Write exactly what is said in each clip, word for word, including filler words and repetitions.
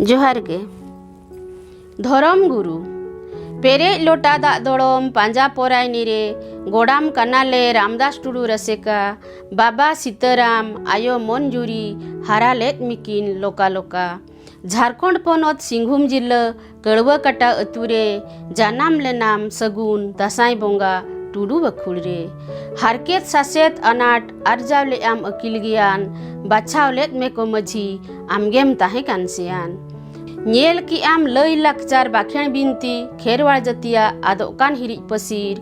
ᱡᱚᱦᱟᱨ ᱜᱮ᱾ ᱫᱷᱚᱨᱚᱢ ᱜᱩᱨᱩ᱾ ᱯᱮᱨᱮᱡ ᱞᱚᱴᱟ ᱫᱟᱜ ᱫᱚᱲᱚᱢ ᱯᱟᱸᱡᱟ ᱯᱚᱨᱟᱭᱱᱤ ᱨᱮ ᱜᱚᱰᱟᱢ ᱠᱟᱱᱟᱞᱮ ᱨᱟᱢᱫᱟᱥ ᱴᱩᱰᱩ ᱨᱟᱥᱮᱠᱟ, ᱵᱟᱵᱟ ᱥᱤᱛᱟᱹᱨᱟᱢ, ᱟᱭᱳ ᱢᱚᱱᱡᱩᱨᱤ, ᱦᱟᱨᱟ ᱞᱮᱫ ᱢᱤᱠᱤᱱ ᱞᱚᱠᱟ ᱞᱚᱠᱟ᱾ ᱡᱷᱟᱨᱠᱷᱚᱸᱰ ᱯᱚᱱᱚᱛ ᱥᱤᱝᱵᱷᱩᱢ ᱡᱤᱞᱟᱹ ᱠᱟᱹᱲᱣᱟᱹ ᱠᱟᱴᱟ ᱟᱹᱛᱩ ᱨᱮ ᱡᱟᱱᱟᱢ ᱞᱮᱱᱟᱢ ᱥᱟᱹᱜᱩᱱ ᱫᱟᱸᱥᱟᱭ ᱵᱚᱸᱜᱟ ᱴᱩᱰᱩ ᱵᱟᱹᱠᱷᱩᱲ ᱨᱮ᱾ ᱦᱟᱨᱠᱮᱛ ᱥᱟᱥᱮᱛ ᱟᱱᱟᱴ ᱟᱨᱡᱟᱣ ᱞᱮᱫ ᱟᱢ ᱟᱹᱠᱤᱞ ᱜᱮᱭᱟᱱ, ᱵᱟᱪᱷᱟᱣ ᱞᱮᱫ ᱢᱮ ᱠᱚ ᱢᱟᱹᱡᱷᱤ ᱟᱢᱜᱮᱢ ᱛᱟᱦᱮᱸ ᱠᱟᱱ ᱥᱮᱭᱟᱱ᱾ ᱧᱮᱞ ᱠᱮᱜ ᱟᱢ ᱞᱟᱹᱭ ᱞᱟᱠᱪᱟᱨ ᱵᱟᱠᱷᱮᱬ ᱵᱤᱱᱛᱤ ᱠᱷᱮᱨᱣᱟᱲ ᱡᱟᱹᱛᱤᱭᱟᱜ ᱟᱫᱚᱜ ᱠᱟᱱ ᱦᱤᱨᱤᱡ ᱯᱟᱹᱥᱤᱨ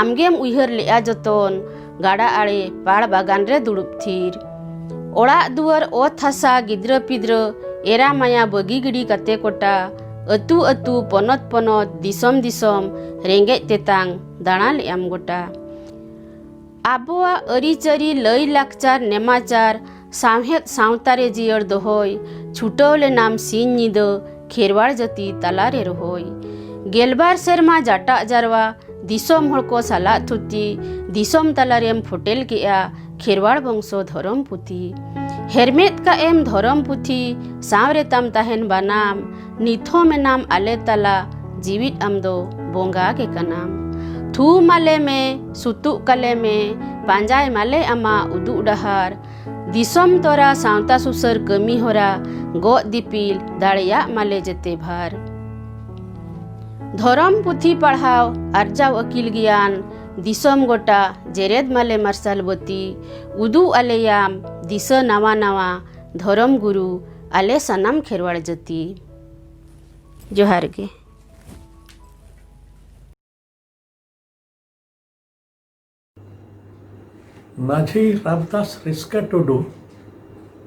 ᱟᱢᱜᱮᱢ ᱩᱭᱦᱟᱹᱨ ᱞᱮᱜᱼᱟ ᱡᱚᱛᱚᱱ᱾ ᱜᱟᱰᱟ ᱟᱲᱮ ᱯᱟᱲ ᱵᱟᱜᱟᱱ ᱨᱮ ᱫᱩᱲᱩᱵ ᱛᱷᱤᱨ᱾ ᱚᱲᱟᱜ ᱫᱩᱣᱟᱹᱨ ᱚᱛ ᱦᱟᱥᱟ ᱜᱤᱫᱽᱨᱟᱹ ᱯᱤᱫᱽᱨᱟᱹ ᱮᱨᱟ ᱢᱟᱭᱟ ᱵᱟᱹᱜᱤ ᱜᱤᱰᱤ ᱠᱟᱛᱮ ᱠᱚᱴᱟ, ᱟᱹᱛᱩ ᱟᱹᱛᱩ ᱯᱚᱱᱚᱛ ᱯᱚᱱᱚᱛ ᱫᱤᱥᱚᱢ ᱫᱤᱥᱚᱢ ᱨᱮᱸᱜᱮᱡ ᱛᱮᱛᱟᱝ ᱫᱟᱬᱟ ᱞᱮᱜ ᱟᱢ ᱜᱚᱴᱟ᱾ ᱟᱵᱚᱣᱟᱜ ᱟᱹᱨᱤᱪᱟᱹᱞᱤ ᱞᱟᱹᱭ ᱞᱟᱠᱪᱟᱨ ᱱᱮᱢᱟᱪᱟᱨ ᱥᱟᱶᱦᱮᱫ ᱥᱟᱶᱛᱟ ᱨᱮ ᱡᱤᱭᱟᱹᱲ ᱫᱚᱦᱚᱭ ᱪᱷᱩᱴᱟᱹᱣ ᱞᱮᱱᱟᱢ ᱥᱤᱧ ᱧᱤᱫᱟᱹ ᱠᱷᱮᱨᱣᱟᱲ ᱡᱟᱹᱛᱤ ᱛᱟᱞᱟᱨᱮ ᱨᱚᱦᱚᱭ᱾ ᱜᱮᱞᱵᱟᱨ ᱥᱮᱨᱢᱟ ᱡᱟᱴᱟᱜ ᱡᱟᱨᱣᱟ ᱫᱤᱥᱚᱢ ᱦᱚᱲ ᱠᱚ ᱥᱟᱞᱟᱜ ᱛᱷᱩᱛᱤ, ᱫᱤᱥᱚᱢ ᱛᱟᱞᱟᱨᱮᱢ ᱯᱷᱚᱴᱮᱞ ᱠᱮᱜᱼᱟ ᱠᱷᱮᱨᱣᱟᱲ ᱵᱚᱝᱥᱚ ᱫᱷᱚᱨᱚᱢ ᱯᱩᱛᱷᱤ᱾ ᱦᱮᱨᱢᱮᱫ ᱠᱟᱜ ᱮᱢ ᱫᱷᱚᱨᱚᱢ ᱯᱩᱛᱷᱤ, ᱥᱟᱶ ᱨᱮ ᱛᱟᱢ ᱛᱟᱦᱮᱱ ᱵᱟᱱᱟᱢ, ᱱᱤᱛ ᱦᱚᱸ ᱢᱮᱱᱟᱢ ᱟᱞᱮ ᱛᱟᱞᱟ, ᱡᱤᱣᱤᱫ ᱟᱢ ᱫᱚ ᱵᱚᱸᱜᱟ ᱜᱮ ᱠᱟᱱᱟᱢ᱾ ᱛᱷᱩᱢ ᱟᱞᱮ ᱢᱮ, ᱥᱩᱛᱩᱜ ᱠᱟᱞᱮ ᱢᱮ, ᱯᱟᱸᱡᱟᱭ ᱢᱟᱞᱮ ᱟᱢᱟᱜ ᱩᱫᱩᱜ ᱰᱟᱦᱟᱨ, ᱫᱤᱥᱚᱢ ᱛᱚᱨᱟ ᱥᱟᱶᱛᱟ ᱥᱩᱥᱟᱹᱨ ᱠᱟᱹᱢᱤ ᱦᱚᱨᱟ, ᱜᱚᱜ ᱫᱤᱯᱤᱞ ᱫᱟᱲᱮᱭᱟᱜ ᱢᱟᱞᱮ ᱡᱮᱛᱮ ᱵᱷᱟᱨ᱾ ᱫᱷᱚᱨᱚᱢ ᱯᱩᱛᱷᱤ ᱯᱟᱲᱦᱟᱣ ᱟᱨᱡᱟᱣ ᱟᱹᱠᱤᱞ ᱜᱮᱭᱟᱱ, ᱫᱤᱥᱚᱢ ᱜᱚᱴᱟ ᱡᱮᱨᱮᱫ ᱢᱟᱞᱮ ᱢᱟᱨᱥᱟᱞ ᱵᱟᱹᱛᱤ, ᱩᱫᱩᱜ ᱟᱞᱮᱭᱟᱢ ᱫᱤᱥᱟᱹ ᱱᱟᱣᱟ ᱱᱟᱣᱟ, ᱫᱷᱚᱨᱚᱢ ᱜᱩᱨᱩ ᱟᱞᱮ ᱥᱟᱱᱟᱢ ᱠᱷᱮᱨᱣᱟᱲ ᱡᱟᱹᱛᱤ᱾ ᱡᱚᱦᱟᱨ ᱜᱮ᱾ ᱢᱟᱹᱡᱷᱤ ᱨᱟᱢᱫᱟᱥ ᱨᱤᱥᱠᱟᱹ ᱴᱩᱰᱩ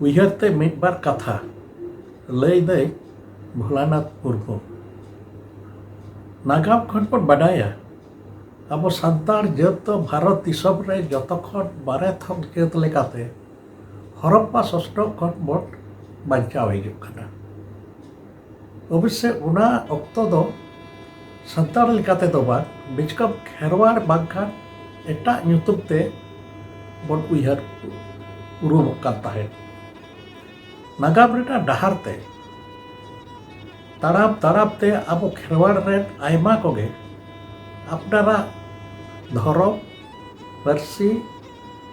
ᱩᱭᱦᱟᱹᱨ ᱛᱮ ᱢᱤᱫ ᱵᱟᱨ ᱠᱟᱛᱷᱟ ᱞᱟᱹᱭ ᱫᱟᱹᱭ ᱵᱷᱳᱞᱟᱱᱟᱛᱷ ᱢᱩᱨᱢᱩ᱾ ᱱᱟᱜᱟᱢ ᱠᱷᱚᱱ ᱵᱚᱱ ᱵᱟᱰᱟᱭᱟ, ᱟᱵᱚ ᱥᱟᱱᱛᱟᱲ ᱡᱟᱹᱛ ᱫᱚ ᱵᱷᱟᱨᱚᱛ ᱫᱤᱥᱚᱢ ᱨᱮ ᱡᱚᱛᱚ ᱠᱷᱚᱱ ᱢᱟᱨᱮ ᱛᱷᱚᱠ ᱡᱟᱹᱛ ᱞᱮᱠᱟᱛᱮ ᱦᱚᱨᱚᱯᱯᱟ ᱥᱚᱥᱱᱚᱜ ᱠᱷᱚᱱ ᱵᱚᱱ ᱵᱟᱧᱪᱟᱣ ᱦᱤᱡᱩᱜ ᱠᱟᱱᱟ᱾ ᱚᱵᱚᱥᱥᱚ ᱚᱱᱟ ᱚᱠᱛᱚ ᱫᱚ ᱥᱟᱱᱛᱟᱲ ᱞᱮᱠᱟᱛᱮ ᱫᱚ ᱵᱟᱝ, ᱵᱤᱪᱠᱚᱢ ᱠᱷᱮᱨᱣᱟᱲ ᱵᱟᱝᱠᱷᱟᱱ ᱮᱴᱟᱜ ᱧᱩᱛᱩᱢ ᱛᱮ ᱵᱚᱱ ᱩᱭᱦᱟᱹᱨ ᱩᱨᱩᱢᱚᱜ ᱠᱟᱱ ᱛᱟᱦᱮᱸᱫ᱾ ᱱᱟᱜᱟᱢ ᱨᱮᱱᱟᱜ ᱰᱟᱦᱟᱨ ᱛᱮ ᱛᱟᱲᱟᱢ ᱛᱟᱲᱟᱢ ᱛᱮ ᱟᱵᱚ ᱠᱷᱮᱨᱣᱟᱲ ᱨᱮᱱ ᱟᱭᱢᱟ ᱠᱚᱜᱮ ᱟᱯᱱᱟᱨᱟᱜ ᱫᱷᱚᱨᱚᱢ, ᱯᱟᱹᱨᱥᱤ,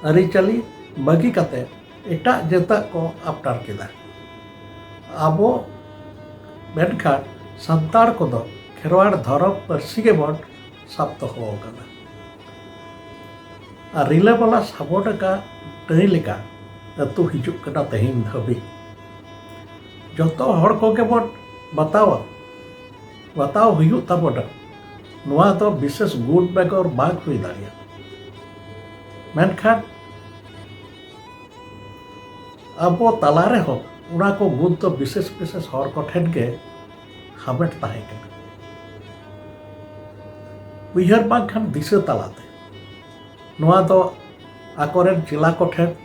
ᱟᱹᱨᱤᱪᱟᱹᱞᱤ ᱵᱟᱹᱜᱤ ᱠᱟᱛᱮ ᱮᱴᱟᱜ ᱡᱟᱹᱛᱟᱜ ᱠᱚ ᱟᱯᱱᱟᱨ ᱠᱮᱫᱟ᱾ ᱟᱵᱚ ᱢᱮᱱᱠᱷᱟᱱ ᱥᱟᱱᱛᱟᱲ ᱠᱚᱫᱚ ᱠᱷᱮᱨᱣᱟᱲ ᱫᱷᱚᱨᱚᱢ ᱯᱟᱹᱨᱥᱤ ᱜᱮᱵᱚᱱ ᱥᱟᱵ ᱫᱚᱦᱚ ᱟᱠᱟᱫᱟ᱾ ᱟᱨ ᱨᱤᱞᱟᱹᱢᱟᱞᱟ ᱥᱟᱵᱚᱱ ᱟᱠᱟᱫ ᱱᱟᱹᱭ ᱞᱮᱠᱟ ᱟᱹᱛᱩ ᱦᱤᱡᱩᱜ ᱠᱟᱱᱟ ᱛᱮᱦᱮᱧ ᱫᱷᱟᱹᱵᱤᱡ᱾ ᱡᱚᱛᱚ ᱦᱚᱲ ᱠᱚᱜᱮ ᱵᱚᱱ ᱵᱟᱛᱟᱣᱟ, ᱵᱟᱛᱟᱣ ᱦᱩᱭᱩᱜ ᱛᱟᱵᱚᱱᱟ᱾ ᱱᱚᱣᱟ ᱫᱚ ᱵᱤᱥᱮᱥ ᱜᱩᱱ ᱵᱮᱜᱚᱨ ᱵᱟᱝ ᱦᱩᱭ ᱫᱟᱲᱮᱭᱟᱜᱼᱟ᱾ ᱢᱮᱱᱠᱷᱟᱱ ᱟᱵᱚ ᱛᱟᱞᱟ ᱨᱮᱦᱚᱸ ᱚᱱᱟ ᱠᱚ ᱜᱩᱱ ᱫᱚ ᱵᱤᱥᱮᱥ ᱵᱤᱥᱮᱥ ᱦᱚᱲ ᱠᱚᱴᱷᱮᱱ ᱜᱮ ᱦᱟᱢᱮᱴ ᱛᱟᱦᱮᱸ ᱠᱟᱱᱟ᱾ ᱩᱭᱦᱟᱹᱨ ᱵᱟᱝᱠᱷᱟᱱ ᱫᱤᱥᱟᱹ ᱛᱟᱞᱟᱛᱮ ᱱᱚᱣᱟ ᱫᱚ ᱟᱠᱚᱨᱮᱱ ᱪᱮᱞᱟ ᱠᱚᱴᱷᱮᱱ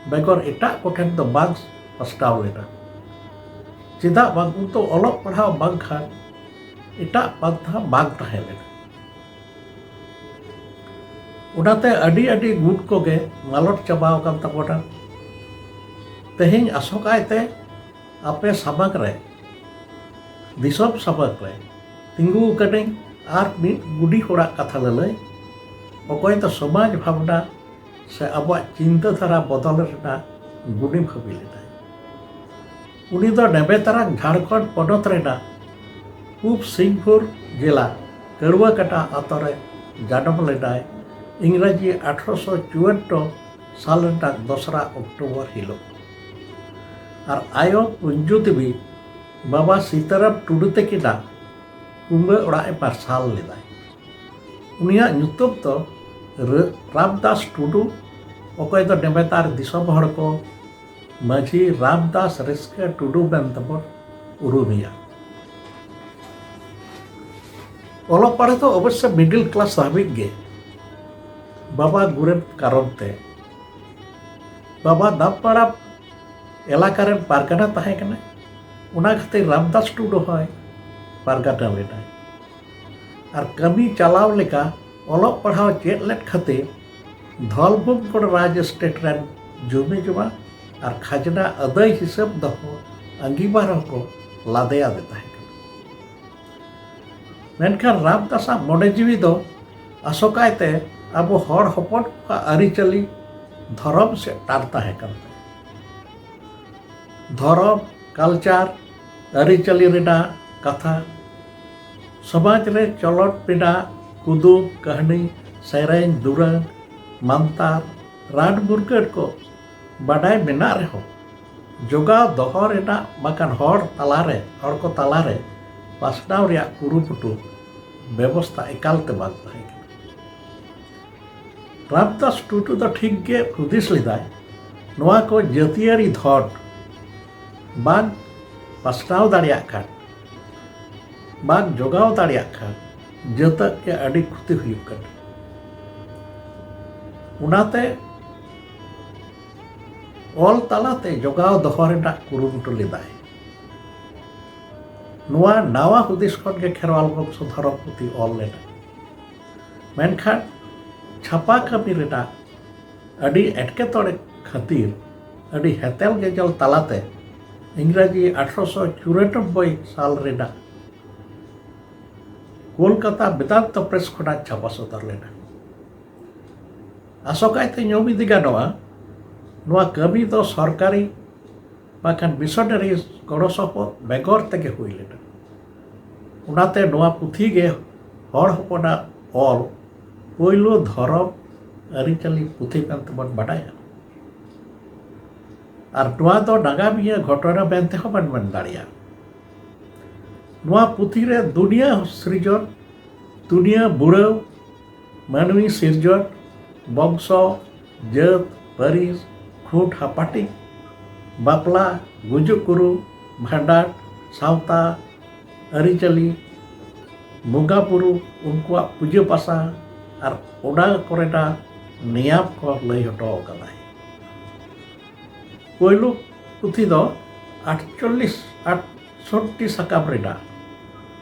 ᱵᱮᱜᱚᱨ ᱮᱴᱟᱜ ᱠᱚᱴᱷᱮᱱ ᱫᱚ ᱵᱟᱝ ᱯᱟᱥᱱᱟᱣ ᱞᱮᱱᱟ᱾ ᱪᱮᱫᱟᱜ ᱵᱟᱝ, ᱩᱱᱫᱚ ᱚᱞᱚᱜ ᱯᱟᱲᱦᱟᱣ ᱵᱟᱝᱠᱷᱟᱱ ᱮᱴᱟᱜ ᱯᱟᱱᱛᱷᱟ ᱵᱟᱝ ᱛᱟᱦᱮᱸ ᱞᱮᱱᱟ᱾ ᱚᱱᱟᱛᱮ ᱟᱹᱰᱤ ᱟᱹᱰᱤ ᱜᱩᱴ ᱠᱚᱜᱮ ᱢᱟᱞᱚᱴ ᱪᱟᱵᱟ ᱟᱠᱟᱱ ᱛᱟᱵᱚᱱᱟ᱾ ᱛᱮᱦᱮᱧ ᱟᱥᱚᱠᱟᱭᱛᱮ ᱟᱯᱮ ᱥᱟᱢᱟᱝ ᱨᱮ, ᱫᱤᱥᱚᱢ ᱥᱟᱢᱟᱝ ᱨᱮ ᱛᱤᱸᱜᱩ ᱟᱠᱟᱱᱟᱹᱧ ᱟᱨ ᱢᱤᱫ ᱜᱩᱰᱤ ᱦᱚᱲᱟᱜ ᱠᱟᱛᱷᱟ ᱞᱟᱹᱞᱟᱹᱭ, ᱚᱠᱚᱭ ᱫᱚ ᱥᱚᱢᱟᱡᱽ ᱵᱷᱟᱵᱽᱱᱟ ᱥᱮ ᱟᱵᱚᱣᱟᱜ ᱪᱤᱱᱛᱟᱹ ᱫᱷᱟᱨᱟ ᱵᱚᱫᱚᱞ ᱨᱮᱱᱟᱜ ᱜᱩᱱᱤ ᱵᱷᱟᱹᱵᱤ ᱞᱮᱫᱟᱭ᱾ ᱩᱱᱤ ᱫᱚ ᱱᱮᱵᱮᱛᱟᱨᱟᱝ ᱡᱷᱟᱲᱠᱷᱚᱸᱰ ᱯᱚᱱᱚᱛ ᱨᱮᱱᱟᱜ ᱯᱩᱵ ᱥᱤᱝᱵᱷᱩᱨ ᱡᱮᱞᱟ ᱠᱟᱹᱲᱩᱣᱟᱹ ᱠᱟᱴᱟ ᱟᱛᱳ ᱨᱮ ᱡᱟᱱᱟᱢ ᱞᱮᱱᱟᱭ᱾ ᱤᱝᱨᱟᱡᱤ ᱟᱴᱷᱨᱚᱥᱚ ᱪᱩᱣᱟᱱᱱᱚ ᱥᱟᱞ ᱨᱮᱱᱟᱜ ᱫᱚᱥᱨᱟ ᱚᱠᱴᱳᱵᱚᱨ ᱦᱤᱞᱳᱜ᱾ ᱟᱨ ᱟᱭᱳ ᱠᱩᱧᱡᱩ ᱫᱮᱵᱤ, ᱵᱟᱵᱟ ᱥᱤᱛᱟᱨᱟᱢ ᱴᱩᱰᱩ ᱛᱟᱹᱠᱤᱱᱟᱜ ᱠᱩᱢᱵᱟᱹ ᱚᱲᱟᱜ ᱮ ᱢᱟᱨᱥᱟᱞ ᱞᱮᱫᱟᱭ᱾ ᱩᱱᱤᱭᱟᱜ ᱧᱩᱛᱩᱢ ᱫᱚ ᱨᱟᱹ-, ᱨᱟᱢᱫᱟᱥ ᱴᱩᱰᱩ, ᱚᱠᱚᱭ ᱫᱚ ᱱᱮᱵᱮᱛᱟᱨ ᱫᱤᱥᱚᱢ ᱦᱚᱲ ᱠᱚ ᱢᱟᱹᱡᱷᱤ ᱨᱟᱢᱫᱟᱥ ᱨᱟᱹᱥᱠᱟᱹ ᱴᱩᱰᱩ ᱢᱮᱱᱛᱮᱵᱚᱱ ᱩᱨᱩᱢᱮᱭᱟ᱾ ᱚᱞᱚᱜ ᱯᱟᱲᱦᱟᱜ ᱫᱚ ᱚᱵᱚᱥᱥᱚ ᱢᱤᱰᱤᱞ ᱠᱞᱟᱥ ᱦᱟᱹᱵᱤᱡ ᱜᱮ ᱵᱟᱵᱟ ᱜᱩᱨᱮᱱ ᱠᱟᱨᱚᱱ ᱛᱮ᱾ ᱵᱟᱵᱟ ᱫᱟᱢᱯᱟᱲᱟ ᱮᱞᱟᱠᱟ ᱨᱮᱱ ᱯᱟᱨᱜᱟᱱᱟ ᱛᱟᱦᱮᱸ ᱠᱟᱱᱟᱭ, ᱚᱱᱟ ᱠᱷᱟᱹᱛᱤᱨ ᱨᱟᱢᱫᱟᱥ ᱴᱩᱰᱩ ᱦᱚᱸᱭ ᱯᱟᱨᱜᱟᱱᱟ ᱞᱮᱱᱟᱭ᱾ ᱟᱨ ᱠᱟᱹᱢᱤ ᱪᱟᱞᱟᱣ ᱞᱮᱠᱟ ᱚᱞᱚᱜ ᱯᱟᱲᱦᱟᱣ ᱪᱮᱫ ᱞᱮᱫ ᱠᱷᱟᱹᱛᱤᱨ ᱫᱷᱚᱞᱵᱷᱩᱢᱜᱚᱲ ᱨᱟᱡᱽ ᱮᱥᱴᱮᱴ ᱨᱮᱱ ᱡᱩᱢᱤ ᱡᱚᱢᱟ ᱟᱨ ᱠᱷᱟᱡᱽᱱᱟ ᱟᱹᱫᱟᱹᱭ ᱦᱤᱥᱟᱹᱵ ᱫᱚᱦᱚ ᱟᱺᱜᱤᱵᱷᱟᱨ ᱦᱚᱸᱠᱚ ᱞᱟᱫᱮ ᱟᱫᱮ ᱛᱟᱦᱮᱸ ᱢᱮᱱᱠᱷᱟᱱ ᱨᱟᱢᱫᱟᱥᱟᱜ ᱢᱚᱱᱮ ᱡᱤᱣᱤ ᱫᱚ ᱟᱥᱚᱠᱟᱭᱛᱮ ᱟᱵᱚ ᱦᱚᱲ ᱦᱚᱯᱚᱱ ᱠᱚᱣᱟᱜ ᱟᱹᱨᱤᱪᱟᱹᱞᱤ, ᱫᱷᱚᱨᱚᱢ ᱥᱮᱫ ᱴᱟᱱ ᱛᱟᱦᱮᱸ ᱠᱟᱱ ᱛᱟᱭᱟ᱾ ᱫᱷᱚᱨᱚᱢ, ᱠᱟᱞᱪᱟᱨ, ᱟᱹᱨᱤᱪᱟᱹᱞᱤ ᱨᱮᱱᱟᱜ ᱠᱟᱛᱷᱟ, ᱥᱚᱢᱟᱡᱽ ᱨᱮ ᱪᱚᱞᱚᱱ ᱢᱮᱱᱟᱜ ᱠᱩᱫᱩᱢ, ᱠᱟᱹᱦᱱᱤ, ᱥᱮᱨᱮᱧ, ᱫᱩᱨᱟᱹᱝ, ᱢᱟᱱᱛᱟᱨ, ᱨᱟᱱ ᱢᱩᱨᱜᱟᱹᱱ ᱠᱚ ᱵᱟᱰᱟᱭ ᱢᱮᱱᱟᱜ ᱨᱮᱦᱚᱸ, ᱡᱚᱜᱟᱣ ᱫᱚᱦᱚ ᱨᱮᱱᱟᱜ ᱵᱟᱠᱷᱟᱱ ᱦᱚᱲ ᱛᱟᱞᱟᱨᱮ, ᱦᱚᱲ ᱠᱚ ᱛᱟᱞᱟᱨᱮ ᱯᱟᱥᱱᱟᱣ ᱨᱮᱭᱟᱜ ᱠᱩᱨᱩᱢᱩᱴᱩ ᱵᱮᱵᱚᱥᱛᱷᱟ ᱮᱠᱟᱞ ᱛᱮ ᱵᱟᱝ ᱛᱟᱦᱮᱸ ᱠᱟᱱᱟ᱾ ᱨᱟᱢᱫᱟᱥ ᱴᱩᱰᱩ ᱫᱚ ᱴᱷᱤᱠ ᱜᱮ ᱦᱩᱫᱤᱥ ᱞᱮᱫᱟᱭ, ᱱᱚᱣᱟ ᱠᱚ ᱡᱟᱹᱛᱤᱭᱟᱹᱨᱤ ᱫᱷᱚᱱ ᱵᱟᱝ ᱯᱟᱥᱱᱟᱣ ᱫᱟᱲᱮᱭᱟᱜ ᱠᱷᱟᱱ, ᱵᱟᱝ ᱡᱚᱜᱟᱣ ᱫᱟᱲᱮᱭᱟᱜ ᱠᱷᱟᱱ, ᱡᱟᱹᱛᱟᱹᱜ ᱜᱮ ᱟᱹᱰᱤ ᱠᱷᱚᱛᱤ ᱦᱩᱭᱩᱜ ᱠᱟᱱᱟ᱾ ᱚᱱᱟᱛᱮ ᱚᱞ ᱛᱟᱞᱟᱛᱮ ᱡᱚᱜᱟᱣ ᱫᱚᱦᱚ ᱨᱮᱱᱟᱜ ᱠᱩᱨᱩᱢᱩᱴᱩ ᱞᱮᱫᱟᱭ᱾ ᱱᱚᱣᱟ ᱱᱟᱣᱟ ᱦᱩᱫᱤᱥ ᱠᱷᱚᱱ ᱜᱮ ᱠᱷᱮᱨᱣᱟᱞ ᱵᱚᱝᱥᱚ ᱫᱷᱚᱨᱚᱢ ᱯᱩᱛᱷᱤ ᱚᱞ ᱞᱮᱱᱟ᱾ ᱢᱮᱱᱠᱷᱟᱱ ᱪᱷᱟᱯᱟ ᱠᱟᱹᱢᱤ ᱨᱮᱱᱟᱜ ᱟᱹᱰᱤ ᱮᱴᱠᱮᱴᱚᱬᱮ ᱠᱷᱟᱹᱛᱤᱨ ᱟᱹᱰᱤ ᱦᱮᱛᱮᱞ ᱜᱮᱡᱚᱞ ᱛᱟᱞᱟᱛᱮ ᱤᱝᱨᱟᱡᱤ ᱟᱴᱷᱨᱚᱥᱚ ᱪᱩᱨᱟᱱᱚᱵᱵᱳᱭ ᱥᱟᱞ ᱨᱮᱱᱟᱜ ᱠᱳᱞᱠᱟᱛᱟ ᱵᱮᱫᱟᱱᱛᱚ ᱯᱨᱮᱥ ᱠᱷᱚᱱᱟᱜ ᱪᱷᱟᱯᱟ ᱥᱚᱫᱚᱨ ᱞᱮᱱᱟ᱾ ᱟᱥᱚᱠᱟᱭᱛᱮ ᱧᱩᱢ ᱤᱫᱤ ᱜᱟᱱᱚᱜᱼᱟ, ᱱᱚᱣᱟ ᱠᱟᱹᱢᱤ ᱫᱚ ᱥᱚᱨᱠᱟᱨᱤ ᱵᱟᱠᱷᱟᱱ ᱢᱤᱥᱚᱱᱟᱨᱤ ᱜᱚᱲᱚ ᱥᱚᱯᱚᱦᱚᱫ ᱵᱮᱜᱚᱨ ᱛᱮᱜᱮ ᱦᱩᱭ ᱞᱮᱱᱟ᱾ ᱚᱱᱟᱛᱮ ᱱᱚᱣᱟ ᱯᱩᱛᱷᱤ ᱜᱮ ᱦᱚᱲ ᱦᱚᱯᱚᱱᱟᱜ ᱚᱞ ᱯᱳᱭᱞᱳ ᱫᱷᱚᱨᱚᱢ ᱟᱹᱨᱤᱪᱟᱹᱞᱤ ᱯᱩᱛᱷᱤ ᱢᱮᱱᱛᱮᱵᱚᱱ ᱵᱟᱰᱟᱭᱟ᱾ ᱟᱨ ᱱᱚᱣᱟ ᱫᱚ ᱱᱟᱜᱟᱢᱤᱭᱟᱹ ᱜᱷᱚᱴᱚᱱᱟ ᱢᱮᱱᱛᱮ ᱦᱚᱸ ᱵᱚᱱ ᱢᱮᱱ ᱫᱟᱲᱮᱭᱟᱜᱼᱟ᱾ ᱱᱚᱣᱟ ᱯᱩᱛᱷᱤ ᱨᱮ ᱫᱩᱱᱤᱭᱟᱹ ᱥᱤᱨᱡᱚᱱ, ᱫᱩᱱᱤᱭᱟᱹ ᱵᱩᱲᱟᱹᱣ, ᱢᱟᱹᱱᱢᱤ ᱥᱤᱨᱡᱚᱱ, ᱵᱚᱝᱥᱚ, ᱡᱟᱹᱛ, ᱯᱟᱹᱨᱤᱥ, ᱠᱷᱩᱸᱴ ᱦᱟᱯᱟᱴᱤᱧ, ᱵᱟᱯᱞᱟ, ᱜᱩᱡᱩᱜ ᱜᱩᱨᱩ, ᱵᱷᱟᱸᱰᱟᱱ, ᱥᱟᱶᱛᱟ, ᱟᱹᱨᱤᱪᱟᱹᱞᱤ, ᱵᱚᱸᱜᱟ ᱵᱩᱨᱩ, ᱩᱱᱠᱩᱣᱟᱜ ᱯᱩᱡᱟᱹ ᱯᱟᱥᱟ ᱟᱨ ᱚᱱᱟ ᱠᱚᱨᱮᱱᱟᱜ ᱱᱮᱭᱟᱢ ᱠᱚ ᱞᱟᱹᱭ ᱦᱚᱴᱚ ᱟᱠᱟᱫᱟᱭ᱾ ᱯᱳᱭᱞᱳ ᱯᱩᱛᱷᱤ ᱫᱚ ᱟᱴᱪᱚᱞᱞᱤᱥ ᱟᱴᱥᱚᱴᱴᱤ ᱥᱟᱠᱟᱢ ᱨᱮᱱᱟᱜ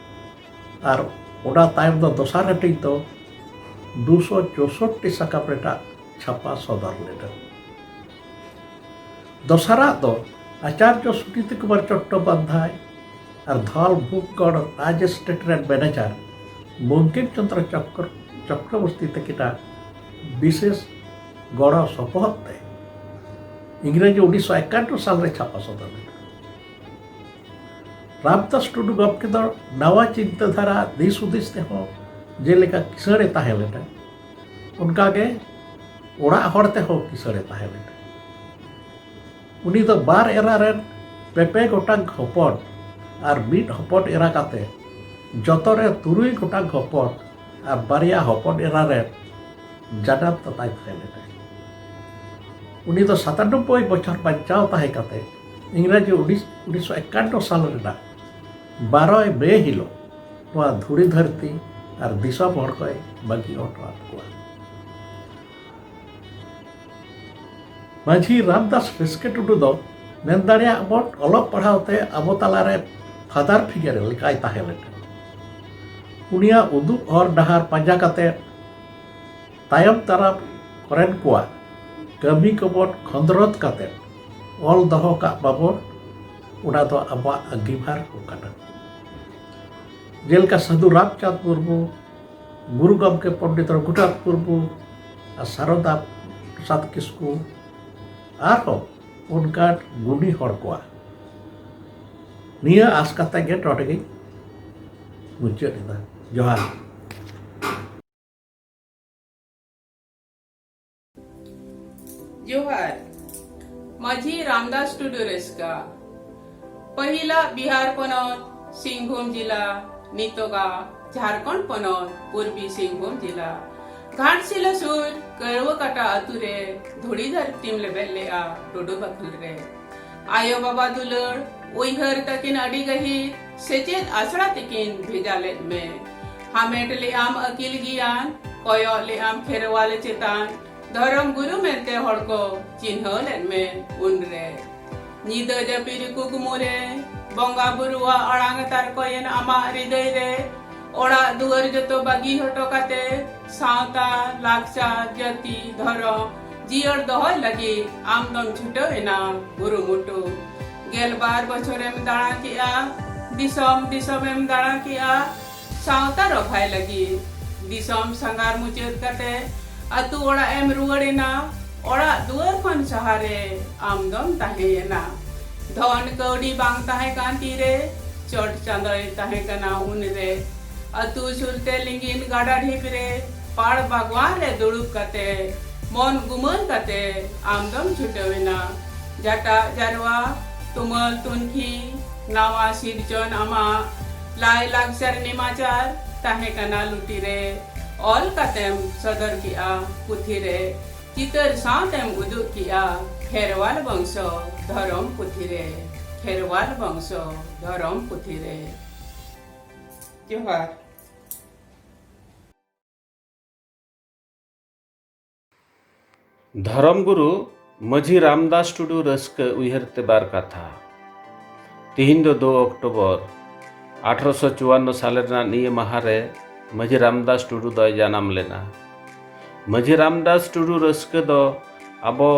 ᱟᱨ ᱚᱱᱟ ᱛᱟᱭᱚᱢ ᱫᱚ ᱫᱚᱥᱟᱨ ᱦᱟᱹᱴᱤᱧ ᱫᱚ ᱫᱩᱥᱚ ᱪᱳᱥᱚᱴᱴᱤ ᱥᱟᱠᱟᱢ ᱨᱮᱱᱟᱜ ᱪᱷᱟᱯᱟ ᱥᱚᱫᱚᱨ ᱞᱮᱱᱟ᱾ ᱫᱚᱥᱟᱨᱟᱜ ᱫᱚ ᱟᱪᱟᱨᱡᱚ ᱥᱩᱱᱤᱛᱤ ᱠᱩᱢᱟᱨ ᱪᱚᱴᱴᱳᱯᱟᱫᱽᱫᱷᱟᱭ ᱟᱨ ᱫᱷᱚᱞ ᱵᱷᱩᱵᱽᱜᱚᱲ ᱨᱟᱡᱽ ᱮᱥᱴᱮᱴ ᱨᱮᱱ ᱢᱮᱱᱮᱡᱟᱨ ᱵᱚᱝᱠᱤᱢ ᱪᱚᱸᱫᱽᱨᱚ ᱪᱚᱠᱨᱚ- ᱪᱚᱠᱨᱚᱵᱚᱨᱛᱤ ᱛᱟᱹᱠᱤᱱᱟᱜ ᱵᱤᱥᱮᱥ ᱜᱚᱲᱚ ᱥᱚᱯᱚᱦᱚᱫ ᱛᱮ ᱤᱝᱨᱮᱡᱤ ᱩᱱᱤᱥᱥᱚ ᱮᱠᱟᱱᱱᱚ ᱥᱟᱞ ᱨᱮ ᱪᱷᱟᱯᱟ ᱥᱚᱫᱚᱨ ᱞᱮᱱᱟ᱾ ᱨᱟᱢᱫᱟᱥ ᱴᱩᱰᱩ ᱜᱚᱢᱠᱮ ᱫᱚ ᱱᱟᱣᱟ ᱪᱤᱱᱛᱟᱹ ᱫᱷᱟᱨᱟ ᱫᱤᱥ ᱦᱩᱫᱤᱥ ᱛᱮᱦᱚᱸ ᱡᱮᱞᱮᱠᱟ ᱠᱤᱥᱟᱹᱬᱮ ᱛᱟᱦᱮᱸ ᱞᱮᱱᱟ, ᱚᱱᱠᱟᱜᱮ ᱚᱲᱟᱜ ᱦᱚᱲ ᱛᱮᱦᱚᱸ ᱠᱤᱥᱟᱹᱬᱮ ᱛᱟᱦᱮᱸ ᱞᱮᱱᱟ᱾ ᱩᱱᱤ ᱫᱚ ᱵᱟᱨ ᱮᱨᱟ ᱨᱮᱱ ᱯᱮ ᱯᱮ ᱜᱚᱴᱟᱝ ᱦᱚᱯᱚᱱ ᱟᱨ ᱢᱤᱫ ᱦᱚᱯᱚᱱ ᱮᱨᱟ ᱠᱟᱛᱮ ᱡᱚᱛᱚ ᱨᱮ ᱛᱩᱨᱩᱭ ᱜᱚᱴᱟᱝ ᱦᱚᱯᱚᱱ ᱟᱨ ᱵᱟᱨᱭᱟ ᱦᱚᱯᱚᱱ ᱮᱨᱟ ᱨᱮᱱ ᱡᱟᱱᱟᱢ ᱛᱟᱛᱟᱭ ᱛᱟᱦᱮᱸ ᱞᱮᱱᱟᱭ᱾ ᱩᱱᱤ ᱫᱚ ᱥᱟᱛᱟᱱᱚᱵᱵᱳᱭ ᱵᱚᱪᱷᱚᱨ ᱵᱟᱧᱪᱟᱣ ᱛᱟᱦᱮᱸ ᱠᱟᱛᱮ ᱤᱝᱨᱮᱡᱤ ᱩᱱᱤᱥ- ᱩᱱᱤᱥᱥᱚ ᱮᱠᱟᱱᱱᱚ ᱥᱟᱞ ᱨᱮᱱᱟᱜ ᱵᱟᱨᱚᱭ ᱢᱮ ᱦᱤᱞᱳᱜ ᱱᱚᱣᱟ ᱫᱷᱩᱲᱤ ᱫᱷᱟᱹᱨᱛᱤ ᱟᱨ ᱫᱤᱥᱚᱢ ᱦᱚᱲ ᱠᱚᱭ ᱵᱟᱹᱜᱤ ᱦᱚᱴᱚ ᱟᱫ ᱠᱚᱣᱟ᱾ ᱢᱟᱹᱡᱷᱤ ᱨᱟᱢᱫᱟᱥ ᱨᱟᱹᱥᱠᱟᱹ ᱴᱩᱰᱩ ᱫᱚ ᱢᱮᱱ ᱫᱟᱲᱮᱭᱟᱜ ᱵᱚᱱ ᱚᱞᱚᱜ ᱯᱟᱲᱦᱟᱣ ᱛᱮ ᱟᱵᱚ ᱛᱟᱞᱟᱨᱮ ᱯᱷᱟᱫᱟᱨ ᱯᱷᱤᱜᱟᱨ ᱞᱮᱠᱟᱭ ᱛᱟᱦᱮᱸ ᱞᱮᱱᱟ᱾ ᱩᱱᱤᱭᱟᱜ ᱩᱫᱩᱜ ᱦᱚᱨ ᱰᱟᱦᱟᱨ ᱯᱟᱸᱡᱟ ᱠᱟᱛᱮ ᱛᱟᱭᱚᱢ ᱫᱟᱨᱟᱢ ᱠᱚᱨᱮᱱ ᱠᱚᱣᱟᱜ ᱠᱟᱹᱢᱤ ᱠᱚᱵᱚᱱ ᱠᱷᱚᱸᱫᱽᱨᱚᱸᱫᱽ ᱠᱟᱛᱮ ᱚᱞ ᱫᱚᱦᱚ ᱠᱟᱜ ᱢᱟᱵᱚᱱ, ᱚᱱᱟ ᱫᱚ ᱟᱵᱚᱣᱟᱜ ᱟᱺᱜᱤᱵᱷᱟᱨ ᱠᱚ ᱠᱟᱱᱟ᱾ ᱡᱮᱞᱮᱠᱟ ᱥᱟᱹᱫᱷᱩ ᱨᱟᱢᱪᱟᱸᱫᱽ ᱢᱩᱨᱢᱩ, ᱜᱩᱨᱩ ᱜᱚᱢᱠᱮ ᱯᱚᱱᱰᱤᱛ ᱨᱚᱜᱷᱩᱱᱟᱛᱷ ᱢᱩᱨᱢᱩ ᱟᱨ ᱥᱟᱨᱚᱫᱟ ᱯᱨᱚᱥᱟᱫᱽ ᱠᱤᱥᱠᱩ, ᱟᱨᱦᱚᱸ ᱚᱱᱠᱟᱱ ᱜᱩᱱᱤ ᱦᱚᱲ ᱠᱚᱣᱟᱜ᱾ ᱱᱤᱭᱟᱹ ᱟᱥ ᱠᱟᱛᱮ ᱜᱮ ᱱᱚᱰᱮ ᱜᱤᱧ ᱢᱩᱪᱟᱹᱫ ᱮᱫᱟ᱾ ᱡᱚᱦᱟᱨ᱾ ᱡᱚᱦᱟᱨ᱾ ᱢᱟᱹᱡᱷᱤ ᱨᱟᱢᱫᱟᱥ ᱴᱩᱰᱩ ᱨᱟᱹᱥᱠᱟ, ᱯᱟᱹᱦᱤᱞᱟᱜ ᱵᱤᱦᱟᱨ ᱯᱚᱱᱚᱛ, ᱥᱤᱝᱵᱷᱩᱢ ᱡᱤᱞᱟ, ᱱᱤᱛᱚᱜᱟᱜ ᱡᱷᱟᱲᱠᱷᱚᱸᱰ ᱯᱚᱱᱚᱛ, ᱯᱩᱨᱵᱤ ᱥᱤᱝᱵᱷᱩᱢ ᱡᱤᱞᱟ, ᱜᱷᱟᱴᱥᱤᱞᱟᱹ ᱥᱩᱨ ᱠᱟᱹᱨᱣᱟᱹ ᱠᱟᱴᱟ ᱟᱹᱛᱩ ᱨᱮ ᱫᱷᱩᱲᱤ ᱫᱷᱟᱹᱨᱛᱤᱢ ᱞᱮᱵᱮᱫ ᱞᱮᱜᱼᱟ ᱴᱩᱰᱩ ᱵᱟᱠᱷᱳᱞ ᱨᱮ᱾ ᱟᱭᱳ ᱵᱟᱵᱟ ᱫᱩᱞᱟᱹᱲ, ᱩᱭᱦᱟᱹᱨ ᱛᱟᱹᱠᱤᱱ ᱟᱹᱰᱤ ᱜᱟᱹᱦᱤᱨ, ᱥᱮᱪᱮᱫ ᱟᱥᱲᱟ ᱛᱮᱠᱤᱱ ᱵᱷᱮᱡᱟ ᱞᱮᱫ ᱢᱮ᱾ ᱦᱟᱢᱮᱴ ᱞᱮᱜᱼᱟᱢ ᱟᱹᱠᱤᱞ ᱜᱮᱭᱟᱱ, ᱠᱚᱭᱚᱜ ᱞᱮᱜᱼᱟᱢ ᱠᱷᱮᱨᱣᱟᱞ ᱪᱮᱛᱟᱱ, ᱫᱷᱚᱨᱚᱢ ᱜᱩᱨᱩ ᱢᱮᱱᱛᱮ ᱦᱚᱲ ᱠᱚ ᱪᱤᱱᱦᱟᱹᱣ ᱞᱮᱫ ᱢᱮ ᱩᱱᱨᱮ᱾ ᱧᱤᱫᱟᱹ ᱡᱟᱹᱯᱤᱫ ᱠᱩᱠᱢᱩ ᱨᱮ, ᱵᱚᱸᱜᱟ ᱵᱩᱨᱩᱣᱟᱜ ᱟᱲᱟᱝ ᱛᱟᱨᱠᱚᱭᱮᱱ ᱟᱢᱟᱜ ᱦᱨᱤᱫᱟᱹᱭ ᱨᱮ᱾ ᱚᱲᱟᱜ ᱫᱩᱣᱟᱹᱨ ᱡᱚᱛᱚ ᱵᱟᱹᱜᱤ ᱦᱚᱴᱚ ᱠᱟᱛᱮ, ᱥᱟᱶᱛᱟ, ᱞᱟᱠᱪᱟᱨ, ᱡᱟᱹᱛᱤ, ᱫᱷᱚᱨᱚᱢ ᱡᱤᱭᱟᱹᱲ ᱫᱚᱦᱚᱭ ᱞᱟᱹᱜᱤᱫ ᱟᱢ ᱫᱚᱢ ᱪᱷᱩᱴᱟᱹᱣ ᱮᱱᱟ ᱠᱩᱨᱩᱢᱩᱴᱩ᱾ ᱜᱮᱞᱵᱟᱨ ᱵᱚᱪᱷᱚᱨᱮᱢ ᱫᱟᱬᱟ ᱠᱮᱜᱼᱟ, ᱫᱤᱥᱚᱢ ᱫᱤᱥᱚᱢᱮᱢ ᱫᱟᱬᱟ ᱠᱮᱜᱼᱟ, ᱥᱟᱶᱛᱟ ᱨᱚᱯᱷᱟᱭ ᱞᱟᱹᱜᱤᱫ ᱫᱤᱥᱚᱢ ᱥᱟᱸᱜᱷᱟᱨ ᱢᱩᱪᱟᱹᱫ ᱠᱟᱛᱮ ᱟᱹᱛᱩ ᱚᱲᱟᱜ ᱮᱢ ᱨᱩᱣᱟᱹᱲ ᱮᱱᱟ᱾ ᱚᱲᱟᱜ ᱫᱩᱣᱟᱹᱨ ᱠᱷᱚᱱ ᱥᱟᱦᱟᱨᱮ ᱟᱢ ᱫᱚᱢ ᱛᱟᱦᱮᱸᱭᱮᱱᱟ᱾ ᱫᱷᱚᱱ ᱠᱟᱹᱣᱰᱤ ᱵᱟᱝ ᱛᱟᱦᱮᱸ ᱠᱟᱱ ᱛᱤᱨᱮ, ᱪᱚᱴ ᱪᱟᱸᱫᱚᱭ ᱛᱟᱦᱮᱸ ᱠᱟᱱᱟ ᱩᱱᱨᱮ᱾ ᱟᱹᱛᱩ ᱥᱩᱨ ᱛᱮ ᱞᱤᱸᱜᱤᱱ ᱜᱟᱰᱟ ᱰᱷᱤᱯ ᱨᱮ, ᱯᱟᱲ ᱵᱟᱜᱽᱣᱟᱱ ᱨᱮ ᱫᱩᱲᱩᱵ ᱠᱟᱛᱮ ᱢᱚᱱ ᱜᱩᱢᱟᱹᱱ ᱠᱟᱛᱮ ᱟᱢ ᱫᱚᱢ ᱪᱷᱩᱴᱟᱹᱣ ᱮᱱᱟ᱾ ᱡᱟᱴᱟᱜ ᱡᱟᱨᱣᱟ, ᱛᱩᱢᱟᱹᱞ ᱛᱩᱱᱠᱷᱤ, ᱱᱟᱣᱟ ᱥᱤᱨᱡᱚᱱ ᱟᱢᱟᱜ ᱞᱟᱭ ᱞᱟᱠᱪᱟᱨ ᱱᱮᱢᱟᱪᱟᱨ ᱛᱟᱦᱮᱸ ᱠᱟᱱᱟ ᱞᱩᱴᱤ ᱨᱮ᱾ ᱚᱞ ᱠᱟᱛᱮᱢ ᱥᱚᱫᱚᱨ ᱠᱮᱜᱼᱟ ᱯᱩᱛᱷᱤ ᱨᱮ, ᱪᱤᱛᱟᱹᱨ ᱥᱟᱶᱛᱮᱢ ᱩᱫᱩᱜ ᱠᱮᱜᱼᱟ ᱠᱷᱮᱨᱣᱟᱞ ᱵᱚᱝᱥᱚ ᱫᱷᱚᱨᱚᱢ ᱯᱩᱛᱷᱤ ᱨᱮ, ᱠᱷᱮᱨᱣᱟᱞ ᱵᱚᱝᱥᱚ ᱫᱷᱚᱨᱚᱢ ᱯᱩᱛᱷᱤ ᱨᱮ᱾ ᱡᱚᱦᱟᱨ᱾ ᱫᱷᱚᱨᱚᱢ ᱜᱩᱨᱩ ᱢᱟᱹᱡᱷᱤ ᱨᱟᱢᱫᱟᱥ ᱴᱩᱰᱩ ᱨᱟᱹᱥᱠᱟᱹ ᱩᱭᱦᱟᱹᱨ ᱛᱮ ᱵᱟᱨ ᱠᱟᱛᱷᱟ᱾ ᱛᱤᱦᱤᱧ ᱫᱚ ᱫᱩ ᱚᱠᱴᱳᱵᱚᱨ, ᱟᱴᱷᱨᱚᱥᱚ ᱪᱩᱣᱟᱱᱱᱚ ᱥᱟᱞ ᱨᱮᱱᱟᱜ ᱱᱤᱭᱟᱹ ᱢᱟᱦᱟ ᱨᱮ ᱢᱟᱹᱡᱷᱤ ᱨᱟᱢᱫᱟᱥ ᱴᱩᱰᱩ ᱫᱚᱭ ᱡᱟᱱᱟᱢ ᱞᱮᱱᱟ᱾ ᱢᱟᱹᱡᱷᱤ ᱨᱟᱢᱫᱟᱥ ᱴᱩᱰᱩ ᱨᱟᱹᱥᱠᱟᱹ ᱫᱚ ᱟᱵᱚ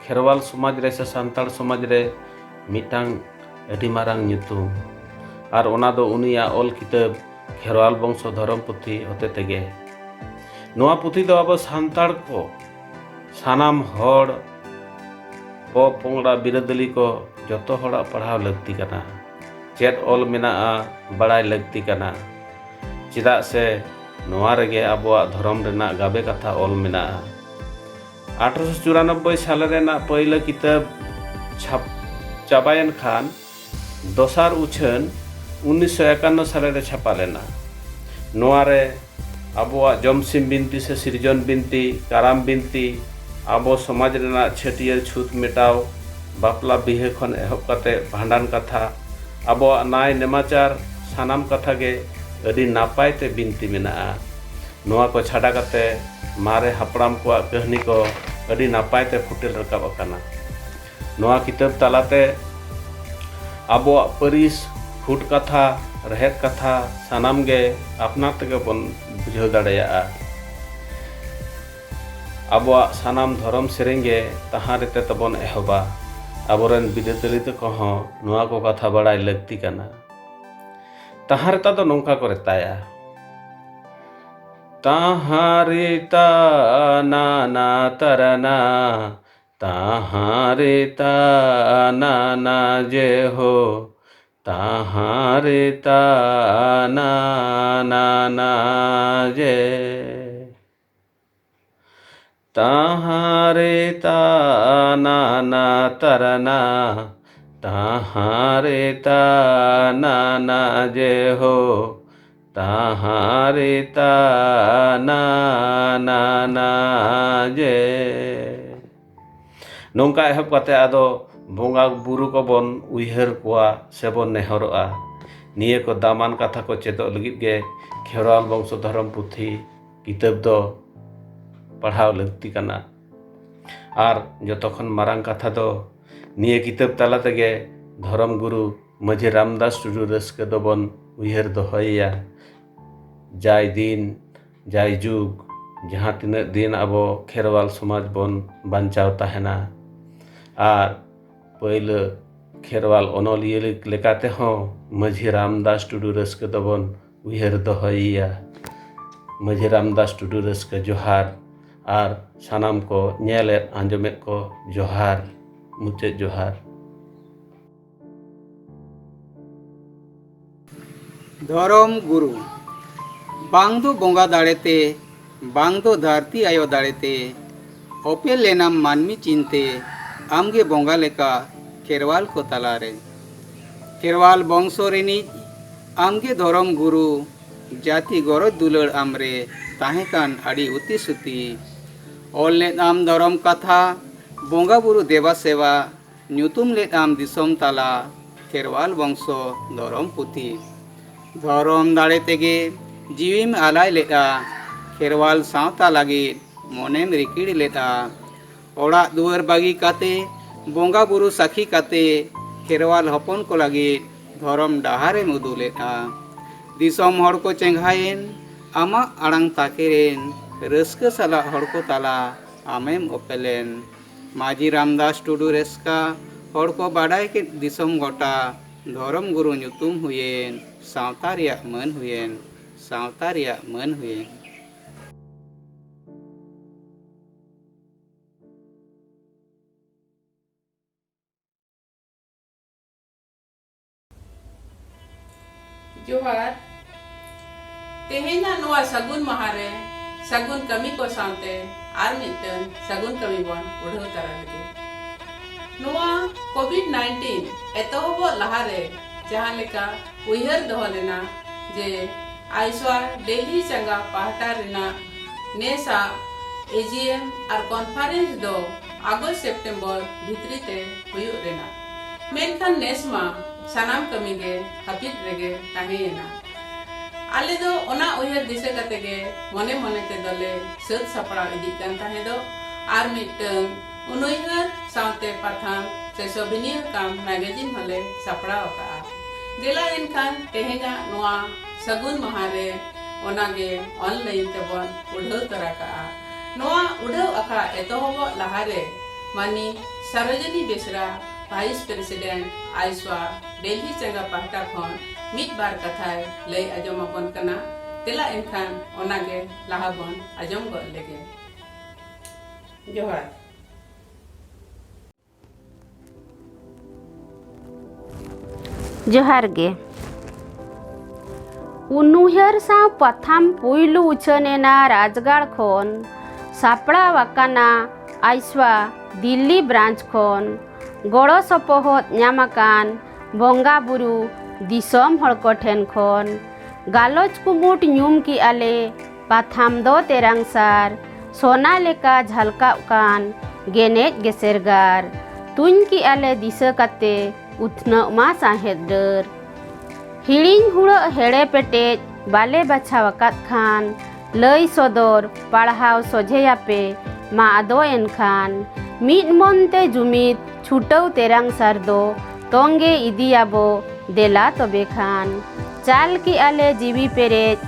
ᱠᱷᱮᱨᱣᱟᱞ ᱥᱚᱢᱟᱡᱽ ᱨᱮ ᱥᱮ ᱥᱟᱱᱛᱟᱲ ᱥᱚᱢᱟᱡᱽ ᱨᱮ ᱢᱤᱫᱴᱟᱝ ᱟᱹᱰᱤ ᱢᱟᱨᱟᱝ ᱧᱩᱛᱩᱢ, ᱟᱨ ᱚᱱᱟ ᱫᱚ ᱩᱱᱤᱭᱟᱜ ᱚᱞ ᱠᱤᱛᱟᱹᱵ ᱠᱷᱮᱨᱣᱟᱞ ᱵᱚᱝᱥᱚ ᱫᱷᱚᱨᱚᱢ ᱯᱩᱛᱷᱤ ᱦᱚᱛᱮ ᱛᱮᱜᱮ᱾ ᱱᱚᱣᱟ ᱯᱩᱛᱷᱤ ᱫᱚ ᱟᱵᱚ ᱥᱟᱱᱛᱟᱲ ᱠᱚ ᱥᱟᱱᱟᱢ ᱦᱚᱲ, ᱯᱚᱼᱯᱚᱝᱲᱟ, ᱵᱤᱨᱟᱹᱫᱟᱹᱞᱤ ᱠᱚ ᱡᱚᱛᱚ ᱦᱚᱲᱟᱜ ᱯᱟᱲᱦᱟᱣ ᱞᱟᱹᱠᱛᱤ ᱠᱟᱱᱟ᱾ ᱪᱮᱫ ᱚᱞ ᱢᱮᱱᱟᱜᱼᱟ, ᱵᱟᱲᱟᱭ ᱞᱟᱹᱠᱛᱤ ᱠᱟᱱᱟ᱾ ᱪᱮᱫᱟᱜ ᱥᱮ ᱱᱚᱣᱟ ᱨᱮᱜᱮ ᱟᱵᱚᱣᱟᱜ ᱫᱷᱚᱨᱚᱢ ᱨᱮᱱᱟᱜ ᱜᱟᱵᱮ ᱠᱟᱛᱷᱟ ᱚᱞ ᱢᱮᱱᱟᱜᱼᱟ᱾ ᱟᱴᱷᱨᱚᱥᱚ ᱪᱩᱨᱟᱱᱚᱵᱵᱳᱭ ᱥᱟᱞ ᱨᱮᱱᱟᱜ ᱯᱟᱹᱭᱞᱟᱹ ᱠᱤᱛᱟᱹᱵ ᱪᱷᱟᱯ-, ᱪᱟᱵᱟᱭᱮᱱ ᱠᱷᱟᱱ, ᱫᱚᱥᱟᱨ ᱩᱪᱷᱟᱹᱱ ᱩᱱᱤᱥᱥᱚ ᱮᱠᱟᱱᱱᱚ ᱥᱟᱞ ᱨᱮ ᱪᱷᱟᱯᱟ ᱞᱮᱱᱟ᱾ ᱱᱚᱣᱟ ᱨᱮ ᱟᱵᱚᱣᱟᱜ ᱡᱚᱢᱥᱤᱢ ᱵᱤᱱᱛᱤ ᱥᱮ ᱥᱤᱨᱡᱚᱱ ᱵᱤᱱᱛᱤ, ᱠᱟᱨᱟᱢ ᱵᱤᱱᱛᱤ, ᱟᱵᱚ ᱥᱚᱢᱟᱡᱽ ᱨᱮᱱᱟᱜ ᱪᱷᱟᱹᱴᱭᱟᱹᱨ ᱪᱷᱩᱛ ᱢᱮᱴᱟᱣ, ᱵᱟᱯᱞᱟ ᱵᱤᱦᱟᱹ ᱠᱷᱚᱱ ᱮᱦᱚᱵ ᱠᱟᱛᱮ ᱵᱷᱟᱸᱰᱟᱱ ᱠᱟᱛᱷᱟ, ᱟᱵᱚᱣᱟᱜ ᱱᱟᱭ ᱱᱮᱢᱟᱪᱟᱨ, ᱥᱟᱱᱟᱢ ᱠᱟᱛᱷᱟ ᱜᱮ ᱟᱹᱰᱤ ᱱᱟᱯᱟᱭ ᱛᱮ ᱵᱤᱱᱛᱤ ᱢᱮᱱᱟᱜᱼᱟ᱾ ᱱᱚᱣᱟ ᱠᱚ ᱪᱷᱟᱰᱟ ᱠᱟᱛᱮ ᱢᱟᱨᱮ ᱦᱟᱯᱲᱟᱢ ᱠᱚᱣᱟᱜ ᱠᱟᱹᱦᱱᱤ ᱠᱚ ᱟᱹᱰᱤ ᱱᱟᱯᱟᱭ ᱛᱮ ᱯᱷᱩᱴᱮᱞ ᱨᱟᱠᱟᱵ ᱟᱠᱟᱱᱟ᱾ ᱱᱚᱣᱟ ᱠᱤᱛᱟᱹᱵ ᱛᱟᱞᱟᱛᱮ ᱟᱵᱚᱣᱟᱜ ᱯᱟᱹᱨᱤᱥ, ᱯᱷᱩᱴ ᱠᱟᱛᱷᱟ, ᱨᱮᱦᱮᱫ ᱠᱟᱛᱷᱟ ᱥᱟᱱᱟᱢ ᱜᱮ ᱟᱯᱱᱟᱨ ᱛᱮᱜᱮ ᱵᱚᱱ ᱵᱩᱡᱷᱟᱹᱣ ᱫᱟᱲᱮᱭᱟᱜᱼᱟ᱾ ᱟᱵᱚᱣᱟᱜ ᱥᱟᱱᱟᱢ ᱫᱷᱚᱨᱚᱢ ᱥᱮᱨᱮᱧ ᱜᱮ ᱛᱟᱦᱟᱸ ᱨᱮᱛᱮ ᱛᱟᱵᱚᱱ ᱮᱦᱚᱵᱟ᱾ ᱟᱵᱚᱨᱮᱱ ᱵᱤᱨᱟᱹᱫᱟᱹᱞᱤ ᱛᱟᱠᱚ ᱦᱚᱸ ᱱᱚᱣᱟ ᱠᱚ ᱠᱟᱛᱷᱟ ᱵᱟᱲᱟᱭ ᱞᱟᱹᱠᱛᱤ ᱠᱟᱱᱟ᱾ ᱛᱟᱦᱟᱸ ᱨᱮᱛᱟ ᱫᱚ ᱱᱚᱝᱠᱟ ᱠᱚ ᱨᱮᱛᱟᱭᱟ᱾ ᱛᱟᱦᱟᱸ ᱨᱮ ᱛᱟᱱᱟ ᱱᱟ ᱛᱟᱨᱟᱱᱟ, ᱛᱟᱦᱟᱸ ᱨᱮ ᱛᱟᱱᱟ ᱱᱟ ᱡᱮ ᱦᱳ, ᱛᱟᱦᱟᱸ ᱨᱮ ᱛᱟᱱᱟ ᱱᱟ ᱡᱮ᱾ ᱛᱟᱦᱟᱸ ᱨᱮ ᱛᱟᱱᱟ ᱱᱟ ᱛᱟᱨᱟᱱᱟ, ᱛᱟᱦᱟᱸ ᱨᱮ ᱛᱟᱱᱟ ᱱᱟ ᱡᱮ ᱦᱳ, ᱛᱟᱦᱟᱸ ᱨᱮ ᱛᱟᱱᱟ ᱱᱟ ᱱᱟ ᱡᱮ᱾ ᱱᱚᱝᱠᱟ ᱮᱦᱚᱵ ᱠᱟᱛᱮ ᱟᱫᱚ ᱵᱚᱸᱜᱟ ᱵᱩᱨᱩ ᱠᱚᱵᱚᱱ ᱩᱭᱦᱟᱹᱨ ᱠᱚᱣᱟ ᱥᱮᱵᱚᱱ ᱱᱮᱦᱚᱨᱚᱜᱼᱟ᱾ ᱱᱤᱭᱟᱹ ᱠᱚ ᱫᱟᱢᱟᱱ ᱠᱟᱛᱷᱟ ᱠᱚ ᱪᱮᱫᱚᱜ ᱞᱟᱹᱜᱤᱫ ᱜᱮ ᱠᱷᱮᱨᱣᱟᱞ ᱵᱚᱝᱥᱚ ᱫᱷᱚᱨᱚᱢ ᱯᱩᱛᱷᱤ ᱠᱤᱛᱟᱹᱵ ᱫᱚ ᱯᱟᱲᱦᱟᱣ ᱞᱟᱹᱠᱛᱤ ᱠᱟᱱᱟ᱾ ᱟᱨ ᱡᱚᱛᱚ ᱠᱷᱚᱱ ᱢᱟᱨᱟᱝ ᱠᱟᱛᱷᱟ ᱫᱚ, ᱱᱤᱭᱟᱹ ᱠᱤᱛᱟᱹᱵ ᱛᱟᱞᱟ ᱛᱮᱜᱮ ᱫᱷᱚᱨᱚᱢ ᱜᱩᱨᱩ ᱢᱟᱹᱡᱷᱤ ᱨᱟᱢᱫᱟᱥ ᱴᱩᱰᱩ ᱨᱟᱹᱥᱠᱟᱹ ᱫᱚᱵᱚᱱ ᱩᱭᱦᱟᱹᱨ ᱫᱚᱦᱚᱭᱮᱭᱟ᱾ ᱡᱟᱭ ᱫᱤᱱ, ᱡᱟᱭ ᱡᱩᱜᱽ, ᱡᱟᱦᱟᱸ ᱛᱤᱱᱟᱹᱜ ᱫᱤᱱ ᱟᱵᱚ ᱠᱷᱮᱨᱣᱟᱞ ᱥᱚᱢᱟᱡᱽ ᱵᱚᱱ ᱵᱟᱧᱪᱟᱣ ᱛᱟᱦᱮᱱᱟ᱾ ᱟᱨ ᱯᱟᱹᱭᱞᱟᱹ ᱠᱷᱮᱨᱣᱟᱞ ᱚᱱᱚᱞᱤᱭᱟᱹ ᱞᱮᱠᱟᱛᱮ ᱦᱚᱸ ᱢᱟᱹᱡᱷᱤ ᱨᱟᱢᱫᱟᱥ ᱴᱩᱰᱩ ᱨᱟᱹᱥᱠᱟᱹ ᱫᱚᱵᱚᱱ ᱩᱭᱦᱟᱹᱨ ᱫᱚᱦᱚᱭᱮᱭᱟ᱾ ᱢᱟᱹᱡᱷᱤ ᱨᱟᱢᱫᱟᱥ ᱴᱩᱰᱩ ᱨᱟᱹᱥᱠᱟᱹ ᱡᱚᱦᱟᱨ, ᱟᱨ ᱥᱟᱱᱟᱢ ᱠᱚ ᱧᱮᱞᱮᱫ ᱟᱸᱡᱚᱢᱮᱫ ᱠᱚ ᱡᱚᱦᱟᱨ, ᱢᱩᱪᱟᱹᱫ ᱡᱚᱦᱟᱨ᱾ ᱫᱷᱚᱨᱚᱢ ᱜᱩᱨᱩ, ᱵᱟᱝ ᱫᱚ ᱵᱚᱸᱜᱟ ᱫᱟᱲᱮᱛᱮ, ᱵᱟᱝ ᱫᱚ ᱫᱷᱟᱹᱨᱛᱤ ᱟᱭᱳ ᱫᱟᱲᱮᱛᱮ, ᱚᱯᱮᱞ ᱞᱮᱱᱟᱢ ᱢᱟᱹᱱᱢᱤ ᱪᱤᱱᱛᱮ, ᱟᱢᱜᱮ ᱵᱚᱸᱜᱟ ᱞᱮᱠᱟ ᱠᱷᱮᱨᱣᱟᱞ ᱠᱚ ᱛᱟᱞᱟᱨᱮ᱾ ᱠᱷᱮᱨᱣᱟᱞ ᱵᱚᱝᱥᱚ ᱨᱤᱱᱤᱡ ᱟᱢᱜᱮ ᱫᱷᱚᱨᱚᱢ ᱜᱩᱨᱩ, ᱡᱟᱹᱛᱤ ᱜᱚᱨᱚᱡᱽ ᱫᱩᱞᱟᱹᱲ ᱟᱢᱨᱮ ᱛᱟᱦᱮᱸ ᱠᱟᱱ ᱟᱹᱰᱤ ᱩᱛᱤ ᱥᱩᱛᱤ᱾ ᱚᱞ ᱞᱮᱫ ᱟᱢ ᱫᱷᱚᱨᱚᱢ ᱠᱟᱛᱷᱟ, ᱵᱚᱸᱜᱟ ᱵᱩᱨᱩ ᱫᱮᱵᱟ ᱥᱮᱵᱟ, ᱧᱩᱛᱩᱢ ᱞᱮᱫ ᱟᱢ ᱫᱤᱥᱚᱢ ᱛᱟᱞᱟ, ᱠᱷᱮᱨᱣᱟᱞ ᱵᱚᱝᱥᱚ ᱫᱷᱚᱨᱚᱢ ᱯᱩᱛᱷᱤ᱾ ᱫᱷᱚᱨᱚᱢ ᱫᱟᱲᱮ ᱛᱮᱜᱮ ᱡᱤᱣᱤᱢ ᱟᱞᱟᱭ ᱞᱮᱫᱼᱟ, ᱠᱷᱮᱨᱣᱟᱞ ᱥᱟᱶᱛᱟ ᱞᱟᱹᱜᱤᱫ ᱢᱚᱱᱮᱢ ᱨᱤᱠᱤᱲ ᱞᱮᱫᱼᱟ᱾ ᱚᱲᱟᱜ ᱫᱩᱣᱟᱹᱨ ᱵᱟᱹᱜᱤ ᱠᱟᱛᱮ, ᱵᱚᱸᱜᱟ ᱵᱩᱨᱩ ᱥᱟᱹᱠᱷᱤ ᱠᱟᱛᱮ, ᱠᱷᱮᱨᱣᱟᱞ ᱦᱚᱯᱚᱱ ᱠᱚ ᱞᱟᱹᱜᱤᱫ ᱫᱷᱚᱨᱚᱢ ᱰᱟᱦᱟᱨᱮᱢ ᱩᱫᱩᱜ ᱞᱮᱫᱼᱟ᱾ ᱫᱤᱥᱚᱢ ᱦᱚᱲ ᱠᱚ ᱪᱮᱸᱜᱷᱟᱭᱮᱱ, ᱟᱢᱟᱜ ᱟᱲᱟᱝ ᱛᱟᱠᱮᱨᱮᱱ, ᱨᱟᱹᱥᱠᱟᱹ ᱥᱟᱞᱟᱜ ᱦᱚᱲ ᱠᱚ ᱛᱟᱞᱟ ᱟᱢᱮᱢ ᱚᱯᱮᱞᱮᱱ᱾ ᱢᱟᱹᱡᱷᱤ ᱨᱟᱢᱫᱟᱥ ᱴᱩᱰᱩ ᱨᱮᱥᱠᱟ, ᱦᱚᱲ ᱠᱚ ᱵᱟᱰᱟᱭ ᱠᱮᱫ ᱫᱤᱥᱚᱢ ᱜᱚᱴᱟ, ᱫᱷᱚᱨᱚᱢ ᱜᱩᱨᱩ ᱧᱩᱛᱩᱢ ᱦᱩᱭᱮᱱ, ᱥᱟᱶᱛᱟ ᱨᱮᱭᱟᱜ ᱢᱟᱹᱱ ᱦᱩᱭᱮᱱ, ᱥᱟᱶᱛᱟ ᱨᱮᱭᱟᱜ ᱢᱟᱹᱱ ᱦᱩᱭᱮᱱ᱾ ᱡᱚᱦᱟᱨ᱾ ᱛᱮᱦᱮᱧᱟᱜ ᱱᱚᱣᱟ ᱥᱟᱹᱜᱩᱱ ᱢᱟᱦᱟ ᱨᱮ ᱥᱟᱹᱜᱩᱱ ᱠᱟᱹᱢᱤ ᱠᱚ ᱥᱟᱶᱛᱮ ᱟᱨ ᱢᱤᱫᱴᱟᱝ ᱥᱟᱹᱜᱩᱱ ᱠᱟᱹᱢᱤ ᱵᱚᱱ ᱩᱰᱷᱟᱹᱣ ᱛᱟᱨᱟ ᱞᱮᱜᱮ᱾ ᱱᱚᱣᱟ ᱠᱳᱵᱷᱤᱰ ᱱᱟᱭᱤᱱᱴᱤᱱ ᱮᱛᱚᱦᱚᱵᱚᱜ ᱞᱟᱦᱟᱨᱮ ᱡᱟᱦᱟᱸ ᱞᱮᱠᱟ ᱩᱭᱦᱟᱹᱨ ᱫᱚᱦᱚ ᱞᱮᱱᱟ ᱡᱮ ᱟᱭᱥᱣᱟ ᱫᱤᱞᱞᱤ ᱪᱟᱸᱜᱟ ᱯᱟᱦᱴᱟ ᱨᱮᱱᱟᱜ ᱱᱮᱥᱟᱜ ᱮᱡᱤᱮᱢ ᱟᱨ ᱠᱚᱱᱯᱷᱟᱨᱮᱱᱥ ᱫᱚ ᱟᱜᱚᱥᱴ ᱥᱮᱯᱴᱮᱢᱵᱚᱨ ᱵᱷᱤᱛᱨᱤ ᱛᱮ ᱦᱩᱭᱩᱜ ᱨᱮᱱᱟᱜ, ᱢᱮᱱᱠᱷᱟᱱ ᱱᱮᱥ ᱢᱟ ᱥᱟᱱᱟᱢ ᱠᱟᱹᱢᱤ ᱜᱮ ᱦᱟᱹᱯᱤᱫ ᱨᱮᱜᱮ ᱛᱟᱦᱮᱸᱭᱮᱱᱟ᱾ ᱟᱞᱮ ᱫᱚ ᱚᱱᱟ ᱩᱭᱦᱟᱹᱨ ᱫᱤᱥᱟᱹ ᱠᱟᱛᱮ ᱜᱮ ᱢᱚᱱᱮ ᱢᱚᱱᱮ ᱛᱮᱫᱚᱞᱮ ᱥᱟᱹᱛ ᱥᱟᱯᱲᱟᱣ ᱤᱫᱤᱜ ᱠᱟᱱ ᱛᱟᱦᱮᱸ ᱫᱚ᱾ ᱟᱨ ᱢᱤᱫᱴᱟᱝ ᱩᱱᱩᱭᱦᱟᱹᱨ ᱥᱟᱶᱛᱮ ᱯᱟᱛᱷᱟᱢ ᱥᱮ ᱥᱚᱵᱤᱱᱤᱭᱟᱹ ᱠᱟᱢ ᱢᱮᱜᱟᱡᱤᱱ ᱦᱚᱸᱞᱮ ᱥᱟᱯᱲᱟᱣ ᱟᱠᱟᱫᱼᱟ᱾ ᱫᱮᱞᱟ ᱮᱱᱠᱷᱟᱱ ᱛᱮᱦᱮᱧᱟᱜ ᱱᱚᱣᱟ ᱥᱟᱹᱜᱩᱱ ᱢᱟᱦᱟ ᱨᱮ ᱚᱱᱟᱜᱮ ᱚᱱᱞᱟᱭᱤᱱ ᱛᱮᱵᱚᱱ ᱩᱰᱷᱟᱹᱣ ᱛᱚᱨᱟ ᱠᱟᱜᱼᱟ᱾ ᱱᱚᱣᱟ ᱩᱰᱷᱟᱹᱣ ᱟᱠᱷᱲᱟ ᱮᱛᱚᱦᱚᱵᱚᱜ ᱞᱟᱦᱟᱨᱮ ᱢᱟᱹᱱᱤ ᱥᱟᱨᱚᱡᱚᱱᱤ ᱵᱮᱥᱨᱟ, ᱵᱷᱟᱭᱤᱥ ᱯᱨᱮᱥᱤᱰᱮᱱᱴ, ᱟᱭᱥᱣᱟ, ᱫᱤᱞᱞᱤ ᱪᱟᱸᱜᱟ ᱯᱟᱦᱴᱟ ᱠᱷᱚᱱ ᱢᱤᱫ ᱵᱟᱨ ᱠᱟᱛᱷᱟᱭ ᱞᱟᱹᱭ ᱟᱸᱡᱚᱢ ᱟᱵᱚᱱ ᱠᱟᱱᱟ᱾ ᱫᱮᱞᱟ ᱮᱱᱠᱷᱟᱱ ᱚᱱᱟᱜᱮ ᱞᱟᱦᱟ ᱵᱚᱱ ᱟᱸᱡᱚᱢ ᱜᱚᱫ ᱞᱮᱜᱮ᱾ ᱡᱚᱦᱟᱨ᱾ ᱡᱚᱦᱟᱨ ᱜᱮ᱾ ᱩᱱᱩᱭᱦᱟᱹᱨ ᱥᱟᱶ ᱯᱟᱛᱷᱟᱢ ᱯᱩᱭᱞᱩ ᱩᱪᱷᱟᱹᱱ ᱮᱱᱟ ᱨᱟᱡᱽᱜᱟᱲ ᱠᱷᱚᱱ᱾ ᱥᱟᱯᱲᱟᱣ ᱟᱠᱟᱱᱟ ᱟᱭᱥᱣᱟ ᱫᱤᱞᱞᱤ ᱵᱨᱟᱧᱪ ᱠᱷᱚᱱ᱾ ᱜᱚᱲᱚ ᱥᱚᱯᱚᱦᱚᱫ ᱧᱟᱢ ᱟᱠᱟᱱ ᱵᱚᱸᱜᱟ ᱵᱩᱨᱩ ᱫᱤᱥᱚᱢ ᱦᱚᱲ ᱠᱚ ᱴᱷᱮᱱ ᱠᱷᱚᱱ᱾ ᱜᱟᱞᱚᱪ ᱠᱩᱢᱩᱴ ᱧᱩᱢ ᱠᱮᱜᱼᱟ ᱞᱮ ᱯᱟᱛᱷᱟᱢ ᱫᱚ ᱛᱮᱨᱟᱝ ᱥᱟᱨ, ᱥᱚᱱᱟ ᱞᱮᱠᱟ ᱡᱷᱟᱞᱠᱟᱣᱜ ᱠᱟᱱ ᱜᱮᱱᱮᱡ ᱜᱮᱥᱮᱨᱜᱟᱨ᱾ ᱛᱩᱧ ᱠᱮᱜᱼᱟ ᱞᱮ ᱫᱤᱥᱟᱹ ᱠᱟᱛᱮ ᱩᱛᱱᱟᱹᱜ ᱢᱟ ᱥᱟᱶᱦᱮᱫ ᱰᱟᱹᱨ᱾ ᱦᱤᱲᱤᱧ ᱦᱩᱲᱟᱹᱜ ᱦᱮᱲᱮ ᱯᱮᱴᱮᱡ ᱵᱟᱞᱮ ᱵᱟᱪᱷᱟᱣ ᱟᱠᱟᱫ ᱠᱷᱟᱱ, ᱞᱟᱹᱭ ᱥᱚᱫᱚᱨ ᱯᱟᱲᱦᱟᱣ ᱥᱚᱡᱷᱮᱭᱟᱯᱮ ᱢᱟ ᱟᱫᱚ ᱮᱱᱠᱷᱟᱱ᱾ ᱢᱤᱫ ᱢᱚᱱᱛᱮ ᱡᱩᱢᱤᱫ ᱪᱷᱩᱴᱟᱹᱣ ᱛᱮᱨᱟᱝ ᱥᱟᱨ ᱫᱚ ᱛᱚᱝᱜᱮ ᱤᱫᱤᱭᱟᱵᱚ ᱫᱮᱞᱟ ᱛᱚᱵᱮ ᱠᱷᱟᱱ᱾ ᱪᱟᱞ ᱠᱮᱜᱼᱟ ᱞᱮ ᱡᱤᱣᱤ ᱯᱮᱨᱮᱡ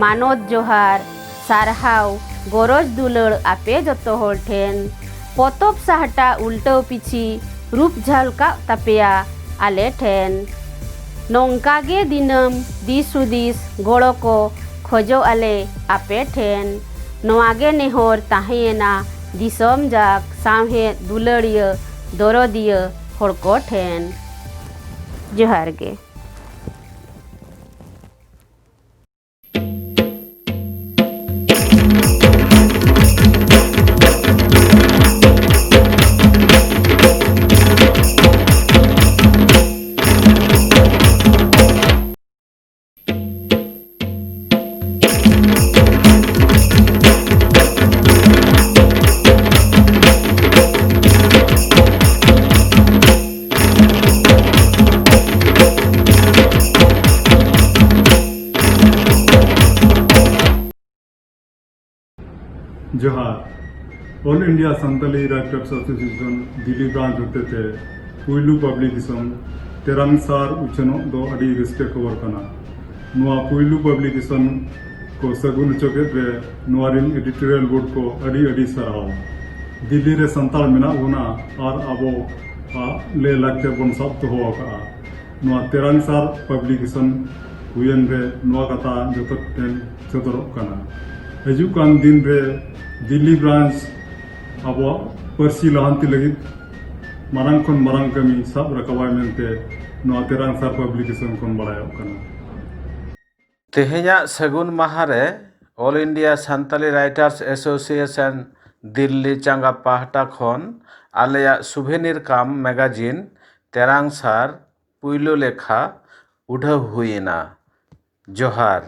ᱢᱟᱱᱚᱛ ᱡᱚᱦᱟᱨ, ᱥᱟᱨᱦᱟᱣ ᱜᱚᱨᱚᱡᱽ ᱫᱩᱞᱟᱹᱲ ᱟᱯᱮ ᱡᱚᱛᱚ ᱦᱚᱲ ᱴᱷᱮᱱ᱾ ᱯᱚᱛᱚᱵ ᱥᱟᱦᱴᱟ ᱩᱞᱴᱟᱹᱣ ᱯᱤᱪᱷᱤ ᱨᱩᱯ ᱡᱷᱟᱞᱠᱟᱜ ᱛᱟᱯᱮᱭᱟ ᱟᱞᱮ ᱴᱷᱮᱱ᱾ ᱱᱚᱝᱠᱟ ᱜᱮ ᱫᱤᱱᱟᱹᱢ ᱫᱤᱥ ᱦᱩᱫᱤᱥ ᱜᱚᱲᱚ ᱠᱚ ᱠᱷᱚᱡᱚᱜ ᱟᱞᱮ ᱟᱯᱮ ᱴᱷᱮᱱ᱾ ᱱᱚᱣᱟ ᱜᱮ ᱱᱮᱦᱚᱨ ᱛᱟᱦᱮᱸᱭᱮᱱᱟ ᱫᱤᱥᱚᱢ ᱡᱟᱠ ᱥᱟᱶᱦᱮᱫ ᱫᱩᱞᱟᱹᱲᱤᱭᱟᱹ ᱫᱚᱨᱚᱫᱤᱭᱟᱹ ᱦᱚᱲ ᱠᱚ ᱴᱷᱮᱱ᱾ ᱡᱚᱦᱟᱨ ᱜᱮ᱾ ᱡᱚᱦᱟᱨ᱾ All India Santali Writers Association Delhi branch ᱦᱚᱛᱮᱛᱮ ᱯᱩᱭᱞᱩ ᱯᱟᱵᱽᱞᱤᱠᱮᱥᱚᱱ ᱛᱮᱨᱟᱝ ᱥᱟᱨ ᱩᱪᱷᱟᱹᱱᱚᱜ ᱫᱚ ᱟᱹᱰᱤ ᱨᱟᱹᱥᱠᱟᱹ ᱠᱷᱚᱵᱚᱨ ᱠᱟᱱᱟ᱾ ᱱᱚᱣᱟ ᱯᱩᱭᱞᱩ ᱯᱟᱵᱽᱞᱤᱠᱮᱥᱚᱱ ᱠᱚ ᱥᱟᱹᱜᱩᱱ ᱦᱚᱪᱚ ᱠᱮᱫ ᱨᱮ ᱱᱚᱣᱟ ᱨᱤᱱ ᱮᱰᱤᱴᱳᱨᱤᱭᱟᱞ ᱵᱳᱨᱰ ᱠᱚ ᱟᱹᱰᱤ ᱟᱹᱰᱤ ᱥᱟᱨᱦᱟᱣ᱾ ᱫᱤᱞᱞᱤ ᱨᱮ ᱥᱟᱱᱛᱟᱲ ᱢᱮᱱᱟᱜ ᱵᱚᱱᱟ ᱟᱨ ᱟᱵᱚ ᱟᱜ ᱞᱮ ᱞᱟᱠᱪᱟᱨ ᱵᱚᱱ ᱥᱟᱵ ᱫᱚᱦᱚ ᱟᱠᱟᱫᱼᱟ᱾ ᱱᱚᱣᱟ ᱛᱮᱨᱟᱝ ᱥᱟᱨ ᱯᱟᱵᱽᱞᱤᱠᱮᱥᱚᱱ ᱦᱩᱭᱮᱱ ᱨᱮ ᱱᱚᱣᱟ ᱠᱟᱛᱷᱟ ᱡᱚᱛᱚ ᱴᱷᱮᱱ ᱥᱚᱫᱚᱨᱚᱜ ᱠᱟᱱᱟ᱾ ᱦᱤᱡᱩᱜ ᱠᱟᱱ ᱫᱤᱱ ᱨᱮ ᱫᱤᱞᱞᱤ ᱵᱨᱟᱧᱪ ᱟᱵᱚᱣᱟᱜ ᱯᱟᱹᱨᱥᱤ ᱞᱟᱦᱟᱱᱛᱤ ᱞᱟᱹᱜᱤᱫ ᱢᱟᱨᱟᱝ ᱠᱷᱚᱱ ᱢᱟᱨᱟᱝ ᱠᱟᱹᱢᱤ ᱥᱟᱵ ᱨᱟᱠᱟᱵᱟᱭ ᱢᱮᱱᱛᱮ ᱱᱚᱣᱟ ᱛᱮᱨᱟᱝ ᱥᱟᱨ ᱯᱟᱵᱽᱞᱤᱠᱮᱥᱚᱱ ᱠᱷᱚᱱ ᱵᱟᱲᱟᱭᱚᱜ ᱠᱟᱱᱟ᱾ ᱛᱮᱦᱮᱧᱟᱜ ᱥᱟᱹᱜᱩᱱ ᱢᱟᱦᱟ ᱨᱮ All India Santali Writers Association Delhi ᱪᱟᱸᱜᱟ ᱯᱟᱦᱴᱟ ᱠᱷᱚᱱ ᱟᱞᱮᱭᱟᱜ ᱥᱩᱵᱷᱮᱱᱤᱨ ᱠᱟᱢ ᱢᱮᱜᱟᱡᱤᱱ ᱛᱮᱨᱟᱝ ᱥᱟᱨ ᱯᱩᱭᱞᱩ ᱞᱮᱠᱷᱟ ᱩᱰᱷᱟᱹᱣ ᱦᱩᱭᱮᱱᱟ᱾ ᱡᱚᱦᱟᱨ᱾